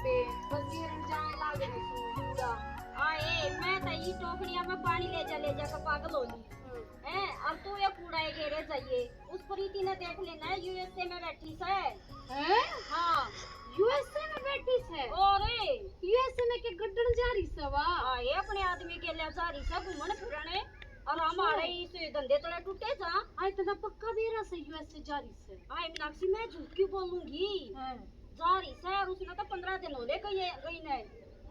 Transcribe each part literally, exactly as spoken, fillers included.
बस ये रंग जाने लाग रही सू पूरा। आए, मैं तो ई टोकरिया में पानी ले जा, ले जा के पागल हो गई। हैं, और तू ये कूड़ा ये घेरे जाइए। उस प्रीति ने देख लेना, यूएसए में बैठी से। हैं? हाँ। यूएसए में बैठी से? और यूएसए में के गड्ढण जा रही से वा? आए, अपने आदमी के लिए जा रही से घूमण फिरने। और हमारे इस धंधे तले टूटे जा। हाँ, इतना पक्का बेरा से यूएसए जा रही से। हाँ, मीनाक्षी, मैं झूठ क्यों बोलूंगी? हाँ। जा रही से, और उसने तो पन्द्रह दिन हो ले गई है, गई ने।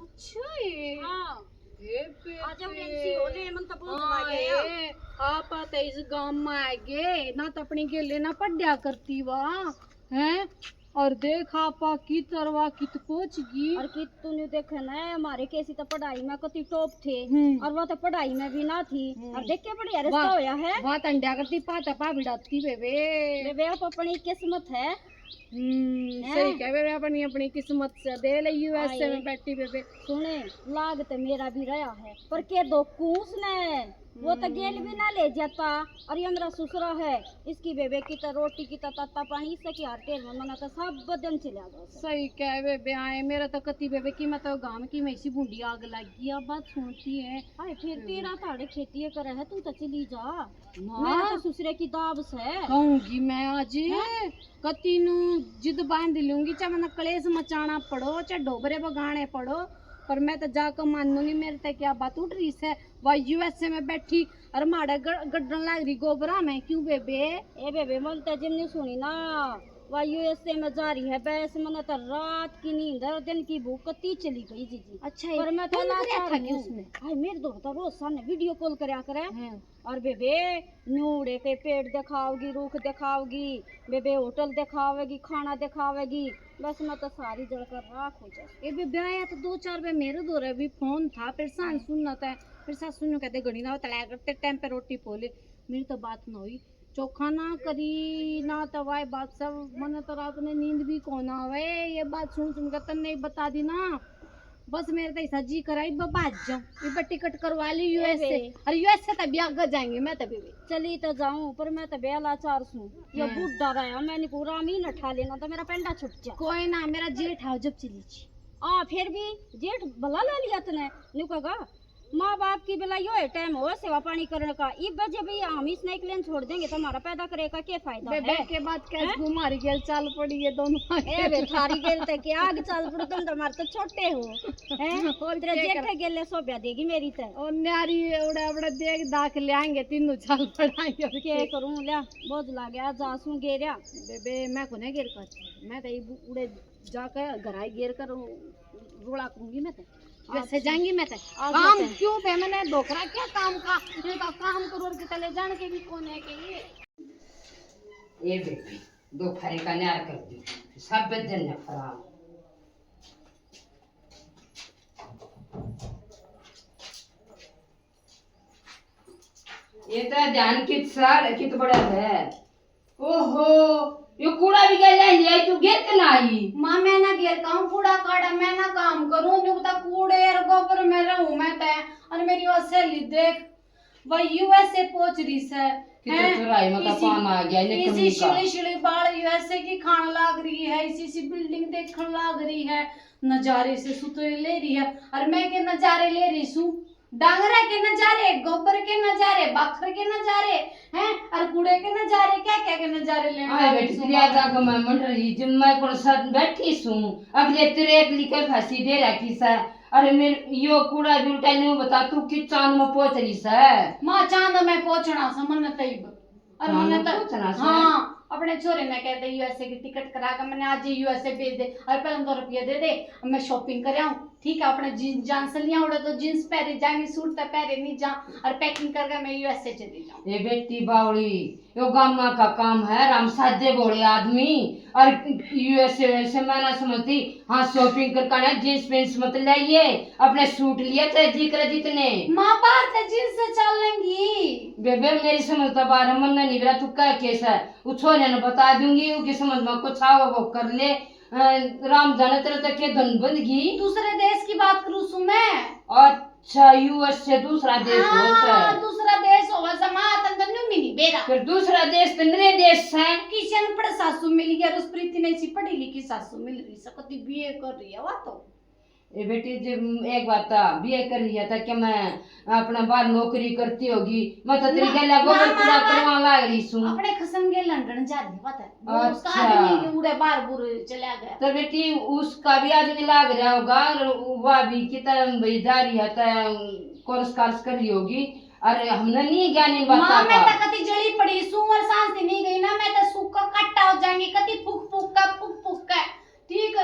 अच्छा है। हाँ। ए, पे, आज हम पे। एमसी हो ले, मन तो बहुत हाँ, लगे यार। ए, आप आते इस गांव में आ गए ना, तो अपनी गेले ना पढ़या करती वा, हैं? और देख आपा की तरवा कित पहुंच गई। और कित तूने देखे ना, हमारे कैसी तो पढ़ाई में कति टॉप थे, हम्म। और वो तो पढ़ाई में भी ना थी। हम्म। और देख के बढ़िया रिश्ता वाह, होया है। वाह, टंडिया करती पाता पा भिड़ाती बेबे। बेबे, आप अपनी किस्मत है। हम्म, हैं? सही कह बेबे, अपनी, अपनी किस्मत से दे ले यूएसए आए। में बैठी बेबे। सुने, लाग तो मेरा भी रहा है, पर के दो कूस ने, वो तो गेल भी ना ले जाता। और ये मेरा ससुरा है, इसकी बेबे की तो रोटी की तो तत्ता पानी, इससे की हर टेम में मना तो सब दिन चला जाता। सही कह बेबे, आए मेरा तो कति बेबे की, मैं तो गांव की में इसी बूंदी आग लग गई, अब बात सुनती है। हाय, फिर तेरा ताड़े खेती करे है, तू तो चली जा। माँ। मेरा तो ससुरे की दाब से। कहूंगी मैं आज। हैं? कती नू जिद बांध लूंगी, चाहे मन्ने कलेश मचाना पड़ो, चाहे ढोबरे बगाने पड़ो, पर मैं तो जाकर मानूंगी। मेरे ते क्या बात उठ रही से, वह यूएसए में बैठी और माड़ा ग-, गड्ढन लाग रही गोबरा में। क्यों बेबे? ए बेबे, मन ते जिन्नी सुनी ना, वह यूएसए में जा रही है, बस मन्ने तो रात की नींद और दिन की भूख कती चली गई जीजी। अच्छा, पर मैं तो फोन करया लाचार था कि हूँ। उसने? हाय, मेरे दौड़ तो रोज सामने वीडियो कॉल करया करे। हाँ। और बेबे, न्यूड़े के पेड़ दिखाओगी, रूख दिखाओगी, बेबे होटल दिखावेगी, खाना दिखावेगी, बस मैं तो सारी जलकर राख हो जा। ए बेबे, आया तो दो चार बे मेरे दौरे भी फोन था, फिर सान सुनना था, फिर सासू ने कहते घड़ी ना तलाया करते टाइम पे रोटी पोले। मेरी तो बात ना हुई, चोखा ना करी ना, तो वाई बात सब, मने तो रात ने नींद भी कोना आवे। ये बात सुन सुन के तन्ने ही बता दी ना, बस मेरे तो ऐसा जी करा, इब भाज जाऊं, इब टिकट करवा ली यूएसए। अरे यूएसए तो ब्याह कर जाएंगे, मैं तो बेबे चली तो जाऊं, पर मैं तो बेला चार सूं। ये हाँ। बूढ़ा रहा, मैं नहीं पूरा मीन ठा लेना तो मेरा पेंडा छुट जा। कोई ना, मेरा जेठ आओ जब चली जी। आ, फिर भी जेठ भला ला लिया तने, न्यू कहेगा, माँ बाप की बेला यो है टाइम हो सेवा पानी करने का। इब जब ये हम इसने अकेले छोड़ देंगे तो हमारा पैदा करे का क्या फायदा बेबे है? के बात कैसे हैं? घुमारी गेल चाल पड़ी ये दोनों। ए बे, थारी गेल ते क्या आग चाल पड़ी, तुम तो हमारे तो छोटे हो, हैं? और तेरे क्या जेठे कर- गेले सोब्या देगी मेरी ते। और न्यारी उड़ा उड़ा देख दाख ले आएंगे, तीनों चाल पड़ाएंगे। और क्या क्या? करूं, ल्या, बोझ ला गया, जा सूं गेरया। बेबे, मैं कोने गेर पाती, मैं तो ये बु-, उड़े जाके घर आई गेर कर रोला करूंगी मैं तो। घर से जाऊंगी मैं तो। काम क्यों पे मैंने डोकरा क्या काम का, इनका काम करो और कितने जान के भी कौन है के ये। ए बेबे, दो फरे का न्यार कर दो, सब दिन ने फराम। ये तो ध्यान कित सार कित बड़ा है। ओहो, यो कूड़ा भी गेल ले आई, तू गेर के ना आई? माँ, मैं ना गेर का हूँ कूड़ा काड़ा, मैं ना काम करूँ, न्यू बता कूड़े और गोबर में रहूँ मैं तै। और मेरी वो सहेली देख, वह यूएसए पहुंच रही से। कितना हैं? चुराई में तो इसी, काम आ गया, इन्हें इसी कमी का। शिली शिली बाल यूएसए की खान लाग रही है, इसी सी बिल्डिंग देखण लाग रही है, नजारे से सुतरे ले रही है। और मैं के नजारे ले रही सू, डांगरा के नजारे, गोबर के नजारे, बाखर के नजारे, हैं, और कूड़े के नजारे, क्या क्या के नजारे लेने आए वाली बैठी सू तेरी माँ। आजा को मैं मंड रही, जिम मैं कौन सा बैठी सू, अब ये तेरे एक लिखे फांसी दे रखी सा। अरे मेरे यो कूड़ा भी उल्टा न्यू बता, तू किस चांद में पहुंच रही से? माँ, चांद में पहुंचना सा मन तैब। और चांद मने में तो पहुंचना से। हाँ, अपने छोरे ने कहते यूएसए की टिकट करा के मने आज ही यूएसए भेज दे। और पहले दो रुपये दे दे, मैं शॉपिंग कर आऊं। ठीक है, अपने जींस जान से लिया उड़े तो जींस पहरे जाएंगे, सूट तो पहरे नहीं जा। और पैकिंग करके मैं यूएसए चली जाऊं। ए बेटी बावली, यो गामा का काम है, राम सादे भोले आदमी। और यूएसए वैसे मैं ना समझती। हाँ, शॉपिंग कर काने जींस पेंट्स मत लाइए, अपने सूट लिया चाहे जी करे जितने। माँ, बाहर तो जींस से चल लेंगी। बेबे, मेरी समझ तो बाहर मन नहीं बेरा, तू कह कैसा है? वो छोरे ने बता दूंगी, उसकी समझ में कुछ आवे वो कर ले। अ, राम जाने तेरे तक के धन बंदगी। दूसरे देश की बात करूँ सू मैं। अच्छा, यूएस से दूसरा देश हो हाँ, सर। दूसरा देश होवे से माँ, तन तो न्यू मिली तेरा। फिर दूसरा देश तो नरे देश है। किसी अनपढ़ सासू मिल गया, उस प्रीति ने सी पढ़ी लिखी सासू मिल रही, सकती बीए कर रही है, वा तो। ए बेटी, जब एक बात था, बीए कर लिया था कि मैं अपना बाहर नौकरी करती होगी, मैं तो तेरी ना, गेला ना, गोबर कूड़ा ना, ना। करवा लाग रही सूं। अपने खसम के लंदन जा रही बात है। वो उसका अच्छा। आदमी उड़े बाहर बुर चला गया। तो बेटी, उसका भी आदमी लाग रहा होगा, और वह भी कितना भाई जा रही है, तो कोर्स कार्स कर रही होगी, और हमने नहीं ज्ञान इन बातों माँ, मैं का। तो कति जली पड़ी सूं और सांस नहीं गई ना, मैं तो सूखा कट्टा हो जाएंगी, कति फूक फूक का, फूक फूक का। ठीक,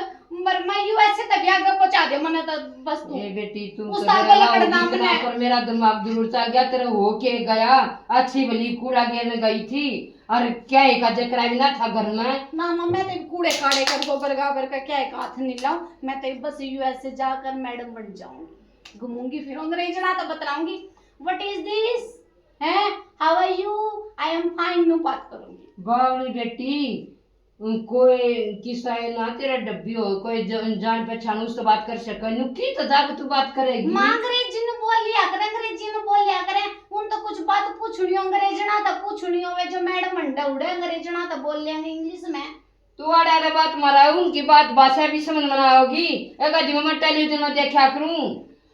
पर मैं यूएसए तक भी आगे पहुंचा दे, मने तो बस तू। ए बेटी, तू तो उस्ताद मेरा को लकड़ नाम नाम बना। पर मेरा दिमाग जरूर चल गया, तेरे हो के गया, अच्छी भली कूड़ा गेरने गई थी, और क्या एक अजय करावी ना था घर में। ना माँ, मैं तो कूड़े काड़े कर गोबर गाबर का क्या एक हाथ नहीं लाऊं, मैं तो बस यूएसए जाकर मैडम बन जाऊंगी, घूमूंगी फिरूंगी, अंग्रेजड़ा तो बतलाऊंगी, "What is this? हैं? How are you? I am fine," नू बात करूंगी। बावली बेटी, कोई किसा है ना तेरा डब्बी हो, कोई ज-, जान पहचान, उससे बात कर सके। न्यू की तो जाके तू बात करेगी। माँ अंग्रेजी में बोल लिया करे, अंग्रेजी में बोल लिया करे। उन तो कुछ बात पूछनी हो, अंग्रेजणा तो पूछनी होवे, जो मैडम अंडा उड़े अंग्रेजणा तो बोल लेंगे इंग्लिश में। तू आड़े आड़े बात मारा, उनकी बात भाषा भी समझ में ना आओगी। एक आदमी मैं टेलीविजन में देखा करूं,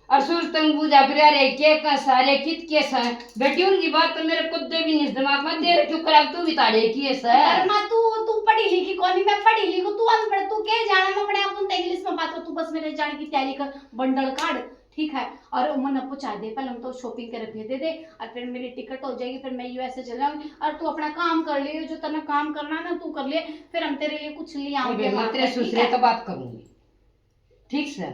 और सूरज तंग बुझा फिर, अरे के का सारे कित के सा बेटी, उनकी बात तो मेरे कुछ दे भी नहीं दिमाग में, तेरे क्यों करा, तू भी ताड़े की है सर। पर माँ, तू, तू पढ़ी लिखी कोनी, मैं पढ़ी लिखी, तू अनपढ़, तू के जाना, मैं अपने आप उनसे इंग्लिश में बात कर, तू बस मेरे जाने की तैयारी कर, बंडल काट, ठीक है, और मन्ने पहुंचा दे, पहले हम तो शॉपिंग के रुपये दे दे, और फिर मेरी टिकट हो जाएगी, फिर मैं यूएसए चल जाऊंगी, और तू अपना काम कर ले, जो तने काम करना ना तू कर ले, फिर हम तेरे लिए कुछ ले आऊंगे अबे, मैं वहाँ तेरे पर, ठीक ससुरे है? तो बात करूंगी। ठीक से।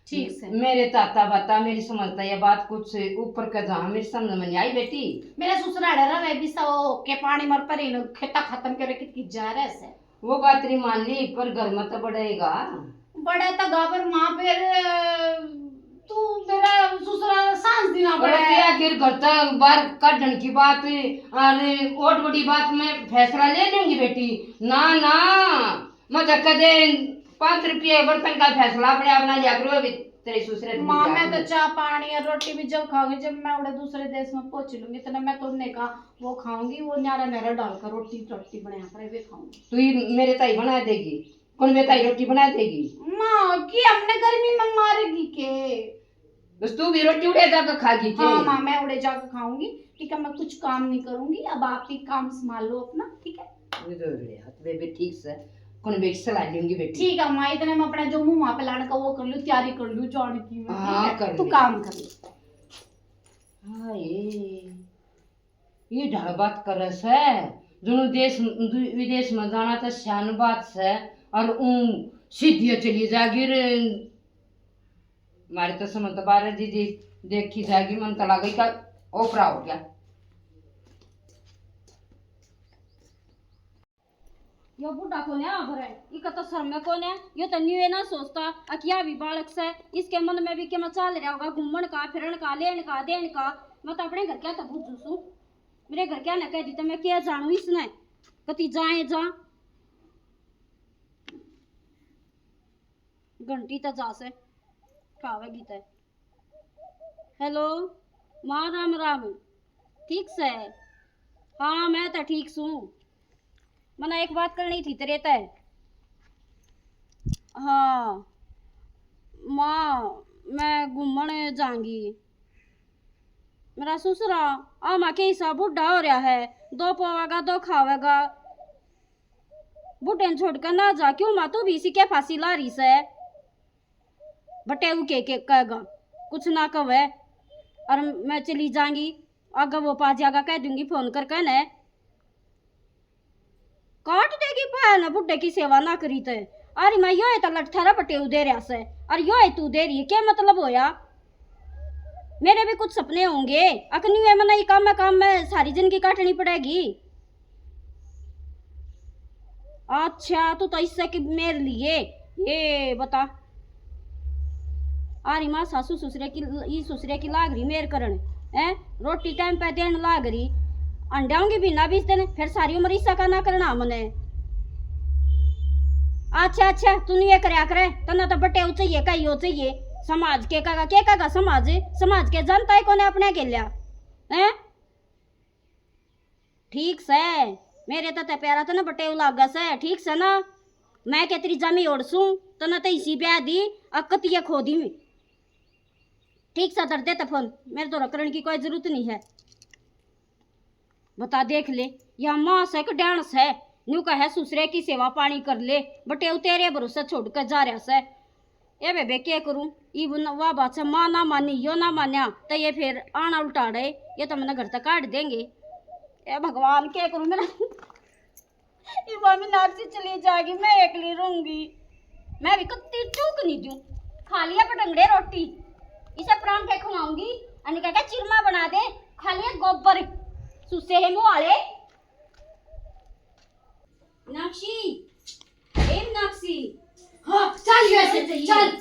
ठीक से। मेरे ताता बाता, मेरी समझता ये बात कुछ ऊपर का जहाँ मेरी समझ में नहीं आई बेटी। मेरा ससुराल रहे भी सौ के पानी मर पर इन खेता खत्म करे कितकी जा रहे से। वो बात नहीं मान ली, पर घर में तो बढ़ेगा। बड़ा तो गाबर माँ फिर, अ, तू मेरा ससुराल सांस देना और पड़े। क्या फिर घर तक बाहर काटने की बात, अरे ओट बड़ी बात में फैसला ले लूंगी बेटी। ना, ना, मैं तो कदे पाँच रुपये बर्तन का फैसला अपने आप ना लिया करो, अभी तेरे ससुरे तो माँ, नहीं मैं तो जाती। चाह पानी और रोटी भी जब खाऊंगी, जब मैं उड़े दूसरे देश में पहुंच लूंगी, इतना मैं तो उनने कहा वो खाऊंगी, वो न्यारा न्यारा डालकर रोटी चटनी बनाया करे, वे खाऊंगी। तू ही मेरे ताई बना देगी, कौन मेरे ताई रोटी बना देगी? माँ, की हमने गर्मी में मारेगी के? बस तू भी रोटी उड़े जाकर खागी के? हाँ माँ, मैं उड़े जाकर खाऊंगी, ठीक है, मैं कुछ काम नहीं करूंगी, अब आप ही काम संभाल लो अपना, ठीक है? ये तो रे, हाथ बेबे ठीक से, कौन बेच सला लूंगी बेटी। ठीक है माँ, इतने में अपना जो मुंह वहां पे लाने का वो कर लूँ, तैयारी कर लूँ जाने की मैं, ठीक हाँ, है? कर तू ले। काम कर ले। हाय, ये ढाल बात करे से, जणु देश, दु-, विदेश में जाना तो शान बात से, और ऊं सीधी चली जागी रे। मारे तो समझ तो बारह जी, जी देखी जाएगी, मन तो लगे का ओपरा हो गया। यो बूढ़ा कोन्या आबर है, इका तो शर्म है कोन्या, यो तो न्यूए ना सोचता, अकिया भी बालक से, इसके मन में भी के मैं चाल रहा होगा, घूमण का, फिरण का, लेण का, देण का। मैं तो अपने घर क्या तो बुझू सू, मेरे घर क्या ना कह दी तो मैं क्या जानू इसने, कती जाए जा। घंटी तो जा से, खावेगी ते। हेलो माँ, राम राम। ठीक से? हाँ, मैं तो ठीक सूं। मना एक बात करनी थी तेरे ते। हाँ माँ, मैं घूमण जाऊंगी। मेरा ससुरा आमा के हिसाब बूढ़ा हो रहा है, दो पावेगा दो खावेगा। बूढ़े ने छोड़ कर ना जा, क्यों माँ, तू भी इसी के फांसी ला रही से? बटेऊ के, के कहेगा, कुछ ना कहे, और मैं चली जाऊंगी। आगे वो पा जाएगा, कह दूंगी फोन करके ने, काट देगी पाया ने, बुढ़े की सेवा ना करी ते। अरे मैं यो है तो लठ थारा बटेऊ दे रहा से, और यो है तू दे रही है, क्या मतलब होया? मेरे भी कुछ सपने होंगे, अकनी है मना ये काम में, काम में सारी जिंदगी काटनी पड़ेगी। अच्छा, तू तो इससे कि मेरे लिए ये बता। आरी माँ सासू ससुरे की, ई ससुरे की लाग रही मेर करण, हैं? रोटी टाइम पे देन लाग रही। अंडाऊंगी भी ना बीस दिन, फिर सारी उम्र ईसा का ना करना मने। अच्छा, अच्छा, तू नहीं ये करया करे, तन्ने तो बटेऊ चाहिए, कहियो चाहिए। समाज के कागा, के कागा समाज? समाज के जनता ही कोने अपने गेल्या, हैं? ठीक सै, मेरे तै तै प्यारा तै ना बटेऊ लागे सै, ठीक सै ना? मैं के तेरी जामी ओढ़ सूं, तन्नै तै इसी ब्याह दी, अकतिये खो दी मैं। ठीक सै, धर दे तै फोन, मेरे तो रकरण की कोई जरूरत नहीं है। बता देख ले, या माँ सै के डाण सै, न्यू कहे सुसरे की सेवा पानी कर ले, बटेऊ तेरे भरोसे छोड़ के जा रहा सै। ए बेबे, के करूं? इब न-, वा बात सै, माँ ना मानी, यो ना मान्या, तो ये फिर आना उल्टा अड़े, ये तो मन्नै घर तक काट देंगे। ए भगवान, के करूं मेरा? इब मीनाक्षी चली जाएगी, मैं एकली रहूंगी। मैं भी कत्ती चूक नहीं दूं। खा लिया पटंगड़े रोटी, इसे परांठे खवाऊंगी, अने कह के चिरमा बना दे, खा लिया गोबर, सुसे है मुंह वाले। मीनाक्षी, ए मीनाक्षी। हाँ, चल यूएसए, चल।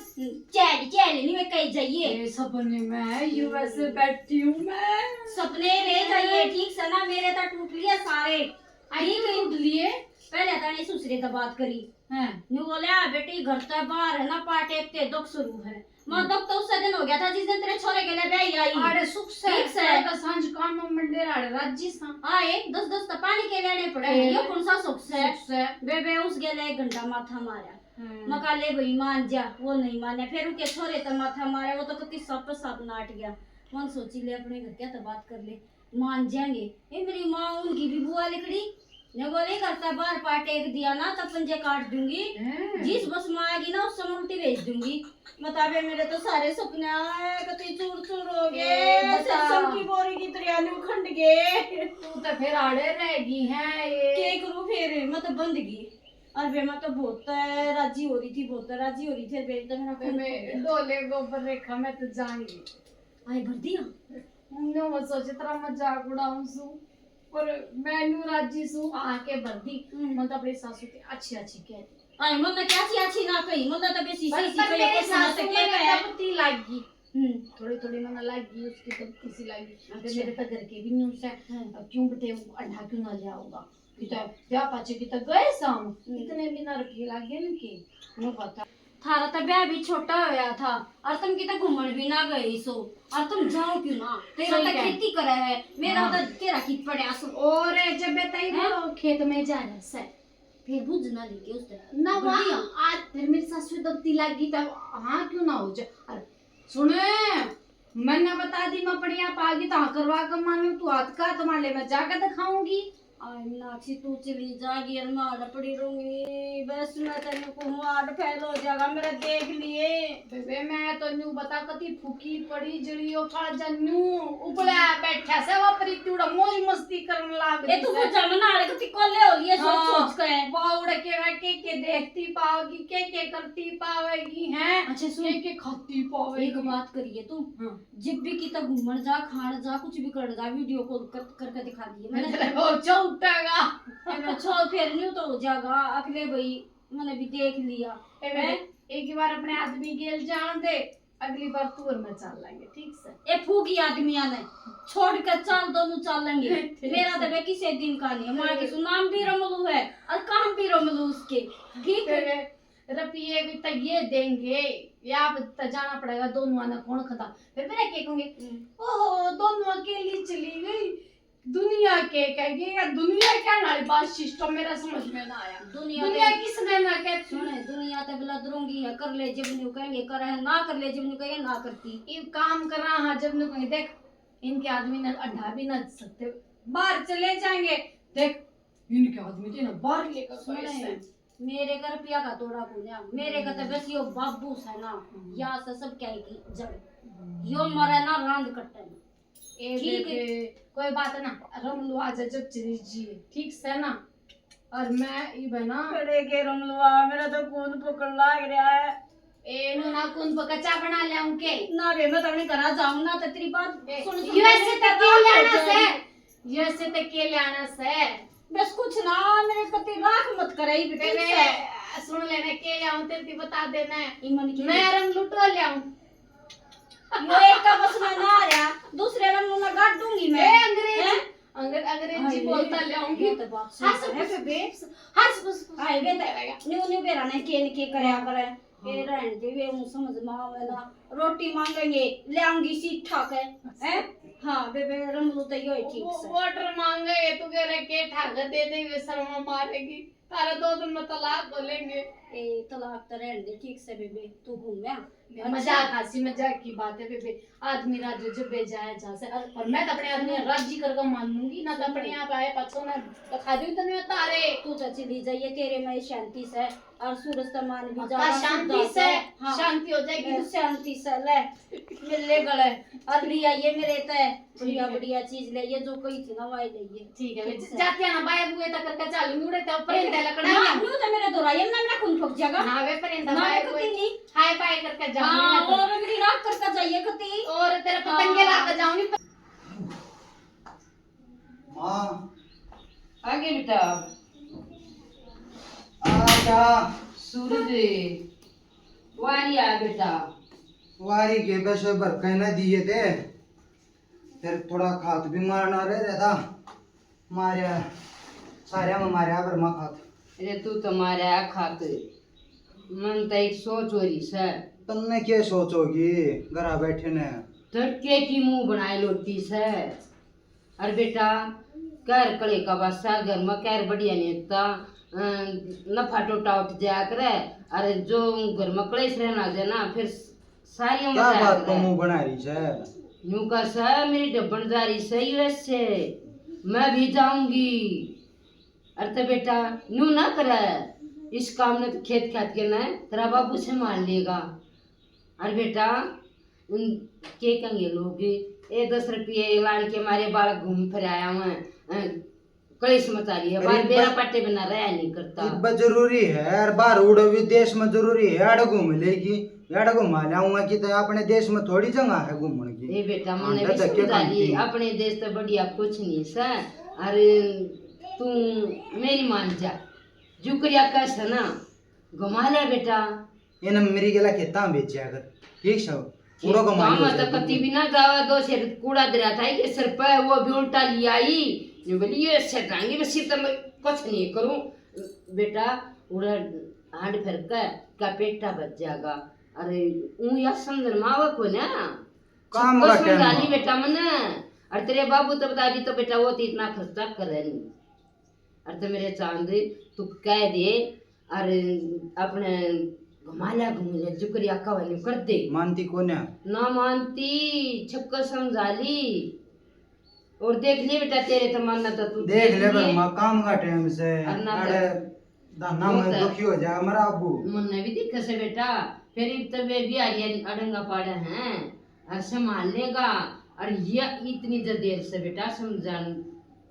चल, चल, नहीं मैं कहीं जाइए। ए, सपने में यूएसए बैठी हूँ मैं। सपने ले जाइए, ठीक सै ना? मेरे तो टूट लिए सारे। आई ठीक तो है। टूट लिए। पहले तो नहीं सुसरे तो बात करी। हैं। न्यू बोले, "आ बेटी, घर तै बाहर है ना, पाटे ते दुख शुरू है।" माँ, दुख तो उससे दिन हो गया था जिस दिन तेरे छोरे के लिए ब्याही आई। आड़े सुख से, ठीक से। तेरे का सांझ काम में मंडे आड़े राजी सा। आए, दस दस तो पानी के लेने पड़े। ए, यो कौन सा सुख से? सुख से। बेबे उस गेले एक घंटा माथा मारा। हम्म। मका ले भाई, मान जा, वो नहीं माने। फिर उनके छोरे तो माथा मारे, वो तो कति सप सप नाट गया। मन सोची ले, अपने घर क्या तो बात कर ले। मान जाएंगे। ए, मेरी माँ उनकी भी बुआ लिकड़ी। ने बोले, "घर तै बाहर पाटे एक दिया ना, तो पंजे काट दूंगी। हैं? जिस बस में आएगी ना, उस समय उल्टी भेज दूंगी।" बता बे, मेरे तो सारे सपने आए, कति चूर चूर हो गए, ए, बता। सरसों की बोरी की तरह न्यू खंड गए। तू तो फिर आड़े रह गई है ये। के करूँ फिर, मैं तो बंद गई। और बे, मैं तो बहुत राजी हो रही थी, बहुत राजी हो रही थी, बे, तो मेरा खून बे, फूट गया। डोले गोबर रेखा, मैं तो जाऊंगी। आए भर दिया। न्यू मत सोच, इतना मजाक उड़ाऊं सू, पर मैं न्यू राजी सू, आके भर दी। हम्म। मैं तो अपनी सासू की अच्छी अच्छी कह दी। आई, मन्ने क्या अच्छी अच्छी ना कही, मन्ने तो बेसी पर, सी सी पर कही, मेरी कुछ ना सासू सके ने कहे। तब ती लागी। हम्म। थोड़ी थोड़ी मन्ने लागी, उसकी तब किसी लागी। फिर अच्छा। मेरे तो घर के भी न्यू से, हम्म। अब क्यों बटे अंडा क्यों ना ले आओगा? किता ब्याह पाछे किता गए साम, हम्म। इतने बिना रुपये लागे न के, न्यू पता। थारा तो ब्याह भी छोटा होया था, और तुम किते घूमण भी ना गए सो, और तुम जाओ क्यों ना? तेरा सही तो कह। खेती करे है, मेरा हाँ। तो तेरा की पड़ा सो। और जब बताई हैं? वो खेत में जा रहा सै, फिर बुझ ना लेके उसने ना। बढ़िया। वहाँ आज फिर मेरी सासू दबती लागी, तब हाँ क्यों ना हो जा। और सुने, मन्ने बता दी, मैं पड़िया पागी तो हाँ करवा के मानू, तू हाथ का तो माले मैं जाके दिखाऊंगी। आई मीनाक्षी, तू चली जागी और मैं आड़े पड़ी रहूंगी। बस मैं तेरे को हूँ, आड़ फैल हो जाएगा मेरा, देख लिए। बेबे, मैं तो न्यू बता, कती फूकी पड़ी जड़ी, ओ कालजा न्यू उबला बैठा से, वो परी तूड़ा मौज मस्ती करन लाग ए, तू रही है। बुझा मना आड़े कती कोले हो लिए सोच हाँ, सोच के। बावड़ के मैं के के देखती पावेगी, के के करती पावेगी हैं, अच्छा, सुन। के के खाती पावेगी। एक बात करिए तू, हाँ। जब भी किता घूमण जा, खाण जा, कुछ भी कर जा, वीडियो कॉल कर, करके दिखा दिए। मैंने तेरे को चौटेगा। ए, मैं छो फेर न्यू तो हो जाएगा, अगले भाई मैंने भी देख लिया। ए, मैं हैं? एक ही बार अपने आदमी गेल जान दे, अगली बार तू और मैं चल लेंगे, ठीक से? ए फूकी आदमियां ने छोड़ के चल, दोनों चल लेंगे। ठीक मेरा से। तो वे किसी दिन का नहीं है। माँ की सुनाम भी रमलू है और काम भी रमलू उसके, ठीक है? तेरे रपिये भी तो ये देंगे, या तो जाना पड़ेगा दोनों आना कौन खता। फिर मेरा के कहूंगे, हम्म। "ओहो, दोनों अकेली चली गई, दुनिया के कहेगी, या दुनिया क्या नाली बात सिस्टम मेरा समझ में ना आया। दुनिया दुनिया तो किसने ना कहती?" सुने, दुनिया तो बला दरोंगी है, कर ले जब न्यू कहेंगे कर है, ना कर ले जब न्यू कहेंगे ना करती। ये काम करा हाँ, जब न्यू कहेंगे, देख, इनके आदमी ना अड्डा भी ना सकते, बाहर चले जाएंगे। देख, इनके आदमी थे ना बाहर लेकर सुने, पैसे। मेरे का रुपया का तोड़ा कोन्या, मेरे का तो बस यो बाबू है ना, हम्म। या से सब क्या की जड़। हम्म। यो मरे ना रांद कट्टे ना। ए ठीक है। बेबे, कोई बात ना, रमलू आ जा जब चली जी, ठीक से ना? और मैं ई बना खड़े के रमलुआ, मेरा तो खून पकड़ लाग रहा है। ए, नू ना खून पकड़, चा बना ले उनके। ना बे, मैं तो अपने घरा जाऊं ना, तो तेरी बात ए, सुन, सुन यूएसए के तक क्या लेना से? यूएसए तक के लेना से? बस कुछ ना, मेरे कति राख मत करे, ई बेटे बेबे, से। सुन लेने के ले आऊं, तेरे की बता देना है। ईमन की मैं रंग लुटो ले आऊं। यो एक का बस में ना आया, दूसरे रंग में गाड़ दूंगी मैं। ए, अंग्रेज, हैं? अंग्रे-, अंग्रेजी हाँ, बोलता ले आऊंगी। ये तो बात सही हंस है। बस, बस, हंस बस, बस। हाँ, ये तो न्यू, न्यू बेरा ने के, ने के करया करे। हाँ। ए, रहन दे, वे ऊं समझ में आवे ना। रोटी मांगेंगे, ले आऊंगी सीट ठाक है, हैं? हाँ, बेबे, रमलू तो यो ही ठीक से। ऑर्डर मांगे, तू कह रहे के ठाक दे दे, वे शर्मा मारेगी। तारा दो दिन में तलाक बोलेंगे। ए, तलाक तो रहने दे, ठीक से बेबे, तू घूम आ। अच्छा। मजाक, हंसी मजाक की बात है बेबे। आदमी राजी जब बे जाया जा से, और मैं तो अपने आदमी राजी करके मान लूंगी ना, तो अपने आप आए पाछो ना दिखा दूं तने तारे। तू तो चली जाइए, तेरे में शांति से, और सूरज तो मान भी जा, शांति से। हाँ। शांति हो जाएगी। शांति से ले, मिल ले गले, और ले आइए मेरे ते। बढ़िया, बढ़िया चीज ले, ये जो कोई थी ना, वाई ले ये। ठीक है, ठीक से। जाते हैं ना, बाय बुए तक करके चालू, मुड़े तो परेंदा लकड़ा ना, नहीं। न्यू तो मेरे दोराई ना, मेरा खून ठोक जाएगा। ना वे परेंदा ना, बाय बुए। नहीं। हाय बाय करके जाऊंगी हाँ, मैं तो। और मेरी रात करके जाइए कती। और तेरे पतंगे हाँ। ला के जाऊंगी। माँ। आगे बेटा। आजा। सूरज। वारी आ बेटा। वारी के पैसे भर के ना दिए थे। फिर थोड़ा खात भी मारना रह जाता। मारया, सारया में मारया, घर में खात। अरे तू तो मारया खात। मन तो एक सोच हो रही सै। तन्ने के सोच होगी, घरा बैठे ने? तड़के की मुंह बनाए लोती सै। अरे बेटा, कहर कले का बासा, घर में कहर बढ़िया नहीं होता, अ, नफा टोटा उठ जाया करे। अरे जो घर में कलेश रहना जे ना, फिर सारी उम्र क्या बात को मुंह बना रही सै? न्यू का सै, मेरी डब्बन जा रही सै यूएस से, मैं भी जाऊंगी। अरे तो बेटा, न्यू ना करे, इस काम ने तो खेत खात के ना तेरा बाबू से मान लेगा। अरे बेटा, उन के कहेंगे लोग, ए दस रुपये लाड़ के मारे बालक घूम फिर आया हूँ, अ, कलेश मचा रही है, अरे बाहर इब्बा-, बेरा पाटे बिना रहा नहीं करता। इब्बा जरूरी है यार, बाहर उड़े विदेश में जरूरी है, आड़े घूम लेगी, आड़े घुमा लाऊंगा कि तो अपने देश में थोड़ी जगह है घूमने की। ए बेटा, मन्ने भी समझा ली, अपने देश तो बढ़िया कुछ नहीं सै। अरे तू मेरी मान जा, जुकरिया कैसे ना घुमा ले बेटा। इन्हें मेरी गेला खेता में बेचा कर, ठीक सै। पूरा कमाई हो जाएगी। तो कति भी ना जावा, दो सिर कूड़ा दरिया था के सिर पे, वो भी उल्टा लिया आई। मैं बोली, ये सेठांगी में सिर तो मैं कुछ नहीं करूं। बेटा, उड़ा हांड फिर के का पेटा बच जाएगा। अरे, ऊं या समझ में आवे को ना। काम का टाइम समझा ली बेटा मन्ने। और तेरे बाबू तो बता दी तो बेटा, वो तो इतना खर्चा करे नहीं। अरे तो मेरे चांद, तू कह दे, अरे अपने घुमा लिया, घूम ले, जुकरिया का वाली कर दे। मानती कोन्या? ना मानती, छक्का समझा ली। और देख ले बेटा, तेरे तो मानना तो तू देख ले, पर माँ काम का टाइम से, अरे ना अरे तो दाना में दुखी हो जाए मेरा अबू। मन्ने भी दिखे से बेटा, फिर इब तो वे भी आ रही है, अड़ंगा पाड़े हैं, और संभाल लेगा। और ये इतनी जो देर से बेटा समझा,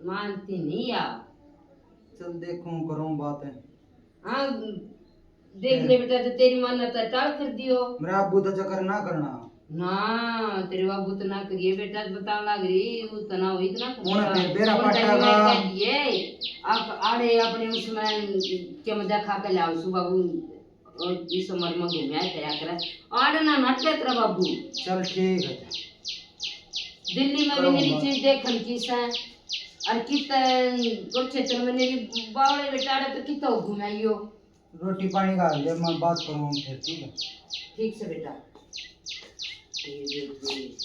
मानती नहीं या। चल देखूं, करूं बात। हाँ, देख ले बेटा, तो तेरी माँ ने तो टाल कर दियो। मेरा बाबू तो चक्कर ना करना। ना, तेरे बाबू तो ना करिए बेटा, बताने लग रही, वो तो ना हुई, इतना कुछ उन्हें ना। फिर बेरा उन पाटा time में का। कह दिए, आप आड़े अपने उसमें के मजा खा के लाओ सु बाबू, और इस उम्र में घूमया करा करे। आड़े ना नाटे तेरा बाबू। चल ठीक है। दिल्ली में भी करो मेरी बात। चीज देखन की सै, और कित कुरुक्षेत्र में मेरी बावले बेटाड़े तो कितो घुमाइयो। रोटी पानी का ले, मैं बात करूँ फिर, ठीक है? ठीक से बेटा। ये, ये, ये।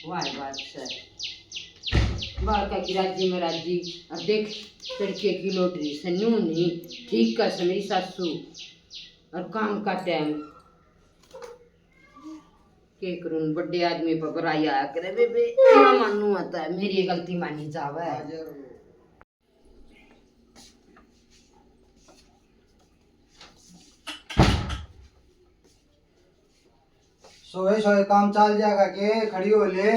वाह, बात सै। बालका की राजी में राजी। और देख, तड़के की लौट रही सै, न्यू नहीं, ठीक का सै मेरी सासू। और काम का टाइम। के करूं, बड़े आदमी पर बुराई आया करे बेबे, ना मानू आता है, मेरी ये गलती मानी जावे। सोए सोए काम चल जाएगा के, खड़ी हो ले।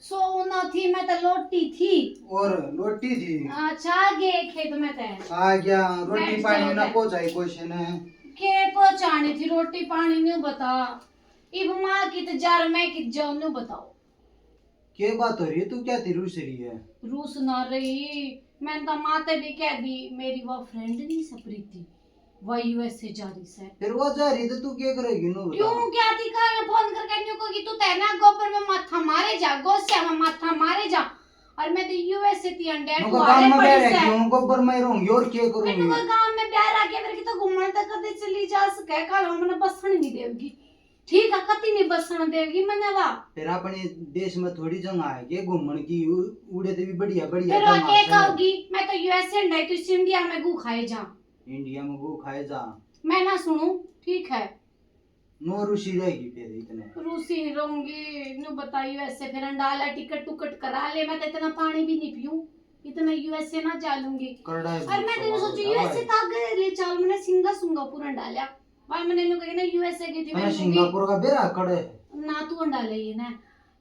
सोना थी, मैं तो लोटी थी। और लोटी थी? अच्छा, आ गए खेत में ते। आ गया, रोटी पानी ना पहुंचाई कोई से ने। के पहुंचानी थी रोटी पानी, न्यू बता। इब माँ कित जा, मैं कित जाऊं, न्यू बताओ। के बात हो रही है? तू क्या थी रूस रही है? रूस ना रही, मैंने तो माँ ते भी कह दी, मेरी वो friend नहीं सै प्रीति, वो यूएस से जा रही सै। फिर वो जा रही तो तू क्या करेगी न्यू बता? क्यों क्या थी, कल फोन करके न्यू कहोगी, तू तो ना गोबर में माथा मारे जा, गोसिया में माथा मारे जा। और मैं तो यूएस से थी, अंडे नुका गांव में बह रही हूँ, गोबर में रहूंगी और क्या करूंगी? नुका गांव में बह रहा के, फिर की तो घूमने तक कदे चली जा सके, कल हमने बसन नहीं देगी। ठीक है, कति नहीं बसण देगी मने वा। फिर अपने देश में थोड़ी जगह है के घूमण की, उ-, उड़े तो भी बढ़िया, बढ़िया फिर वा जगह के है। कहोगी, "मैं तो यूएसए नहीं, तो इस इंडिया में गू खाए जा।" इंडिया में गू खाए जा। मैं ना सुनूं, ठीक है। नो रूसी रहेगी फिर इतने। रूसी नहीं रहूंगी, न्यू बताइयो ऐसे फिर अंडाला टिकट टुकट करा ले, मैं तो इतना पानी भी नहीं पीऊं, इतना यूएसए ना जा लूंगी। करड़ा है और मैं तो यूं सोचू, यूएसए तक ले चाल, मैंने सिंगा सिंगापुर अंडाला। भाई मैंने न्यू कही ना यूएसए की थी, मैंने सिंगापुर का बेरा कड़े। ना तू अंडाला ही ना,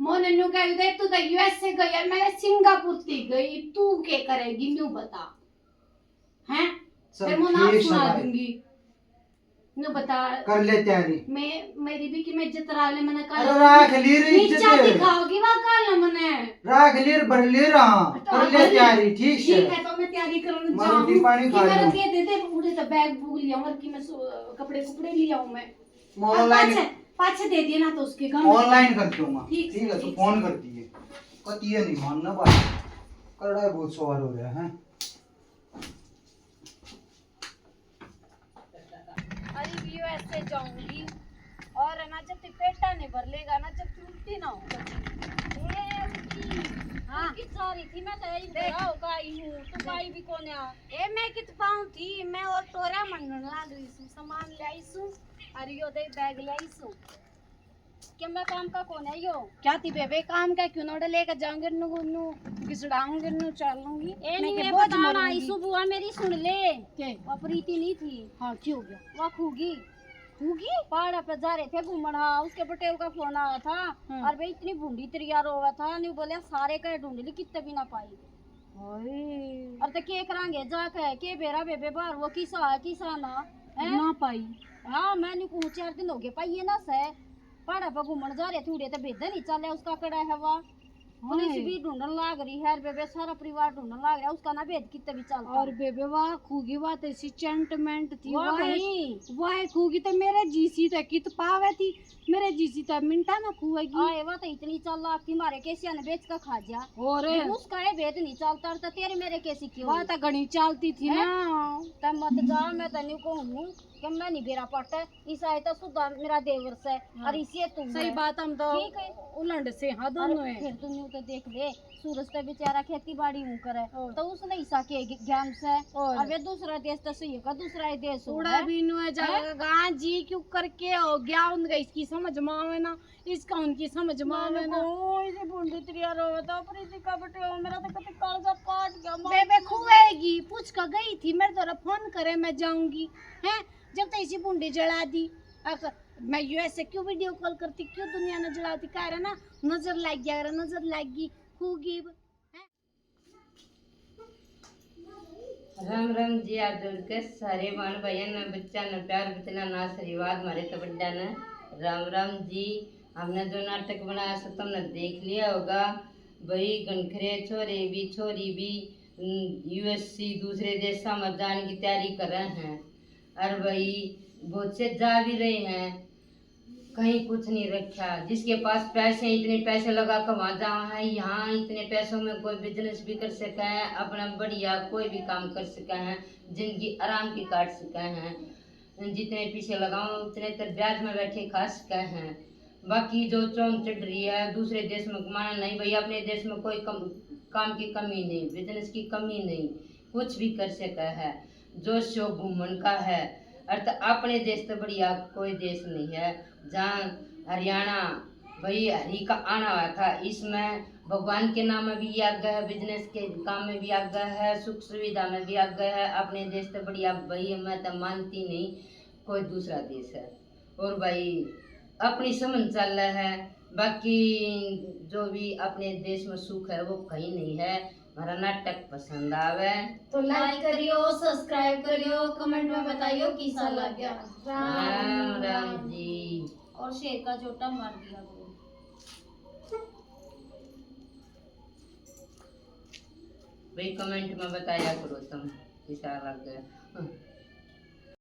मैंने न्यू कह दे तू तो यूएसए गई और मैं सिंगापुर थी गई, तू के करेगी न्यू बता। हैं? चल, फिर मैं नाम ठीक सुना भाई। दूंगी। नु बता। कर ले तैयारी। मैं, मेरी भी कि मैं इज्जत रा ले, मैंने कहा अरे राख ली रे इज्जत। नीचा दिखाओगी वा काल मने। राख ली रे, भर ले रहा। तो कर ले तैयारी, ठीक है। ठीक है, तो मैं तैयारी करने जाऊँ। मैं रोटी पानी खा लूँ। दे दे, उड़े तो बैग बुग लिया और कि मैं कपड़े कुपड़े लिया हूँ मैं। मैं ऑनलाइन पाछे दे दिए ना तो उसके काम ऑनलाइन कर दूंगा। ठीक है, तू फोन कर दिए। कतिया नहीं मानना बात। करड़ा बहुत सवार हो रहा है। अरे वीओ ऐसे जाऊंगी और है ना, जब तक पेटा नहीं भर लेगा ना, जब तक उल्टी ना हो। ए, उल्टी। हाँ। कित जा रही थी? मैं तो यही देख। खड़ा होकर आई हूँ, तू आई भी कौन है? ए, मैं कित पाऊँ थी, मैं और टोरा मंगन लाग रही हूँ, सामान ले आई सू, और यो दे बैग ले आई सू। के मैं काम का कौन है यो? क्या थी बेबे, काम का क्यों नोड़े लेकर जाऊंगे, नु, नु घिसड़ाऊंगे, नु चालूंगी। ए, नहीं, मैं ये बहुत बताना, मरूंगी। ईसू बुआ मेरी सुन ले। के? वो प्रीति नहीं थी। हाँ, क्यों हो गया? वो खूगी। खूगी? पहाड़ा पे जा रहे थे घूमण, हाँ, उसके पटेल का फोन आया था। हाँ। और वे इतनी भूंडी तैयार हुआ था, न्यू बोलिया सारे कह ढूंढ ली, कितने भी ना पाई। हाय। और तो के करांगे जाके, के बेरा बेबे बाहर वो किसा है, किसा ना, हैं? ना पाई। हाँ, मैं न्यू कहूँ, चार दिन हो गए, पाइए ना से। पहाड़ा पे घूमण जा रहे थे, उड़े तो भेद नहीं चले, उसका कड़ा है वा। पुलिस हाय। भी ढूंढण लाग रही है, बेबे सारा परिवार ढूंढण लाग रहा है, उसका ना भेद कितने भी चलता। और बेबे वाह खूगी, वाह तो ऐसी चंटमेंट थी, वाह वाह, भाई। वाह खूगी तो मेरे जीसी तो कित पावे थी, मेरे जीसी तो मिनटा में खुएगी। आए, वाह तो इतनी चालाक थी, मारे केसिया ने बेच के खा जा। और ये उसका ये भेद नहीं चलता, और तो तेरे मेरे केसी क्यों? वाह तो घणी चालती थी हैं? ना। तब मत जा, मैं तो न्यू कहूँ कि मैं नहीं बेरा पाटे, इस आए तो सुधा मेरा देवर से, हाँ। और इसे तू सही है। बात, हम तो ठीक है। उलंड से, हाँ, दोनों अरे, हैं। फिर तू न्यू तो देख ले, सूरज तो बेचारा खेती बाड़ी हूँ करे, और? तो उसने ईसा के ग-, ज्ञान से, और? अबे दूसरा देश तो सही होगा, दूसरा ही देश होगा। उड़ा भी न्यू है जाएगा, हैं? गां जी क्यों करके हो गया, उनका इसकी समझ में आवे ना, इसका उनकी समझ में आवे ना। ओ, इसे भूंडी तैयार हो तो प्रीति का बटे हो, मेरा तो कति कालजा काट गया, माँ। बेबे खुएगी, पूछ कर गई थी, मेरे द्वारा फोन करे, मैं जाऊंगी, हैं? जब तो इसी भूंडी जला दी, अक-, मैं यूएसए क्यों वीडियो कॉल करती, क्यों दुनिया ने जलाती, कह रहा ना, नजर लाग गया, नजर लाग गई, खूगी। राम राम जी, हाथ जोड़ के सारे बहन भाइयों ने, बच्चा ने प्यार, बचना ने आशीर्वाद, मारे तो बड्डा ने राम राम जी। हमने जो नाटक बनाया सो तुमने देख लिया होगा। भाई घनखरे छोरे भी, छोरी भी, हम्म, यूएससी दूसरे देशों में जाने की तैयारी कर रहे हैं। और भाई बहुत से जा भी रहे हैं। कहीं कुछ नहीं रखा। जिसके पास पैसे, इतने पैसे लगा के वहाँ जावा है, यहाँ इतने पैसों में कोई बिजनेस भी कर सका है, अपना बढ़िया कोई भी काम कर सका है, जिंदगी आराम की काट सका है। जितने पैसे लगाओ उतने तो ब्याज में बैठे खा सका है। बाकी जो चौन चढ़ रही है दूसरे देश में कमाना, नहीं भाई, अपने देश में कोई कम, काम की कमी नहीं, बिजनेस की कमी नहीं, कुछ भी कर सका है। जो शो घूमन का है, अर त अपने देश त बढ़िया कोई देश नहीं है, जहाँ हरियाणा भाई हरी का आना हुआ था, इसमें भगवान के नाम में भी आगे है, बिजनेस के काम में भी आगे है, सुख सुविधा में भी आगे है। अपने देश त बढ़िया भाई, मैं तो मानती नहीं कोई दूसरा देश है। और भाई, अपनी समझ चल है, बाकी जो भी अपने देश में सुख है वो कहीं नहीं है। हमारा नाटक पसंद आवे तो लाइक करियो, सब्सक्राइब करियो, कमेंट में बताइयो किसा लग गया। राम राम जी। और शेर का झोटा मार दिया करो। भाई कमेंट में बताया करो तुम किसा लग गया।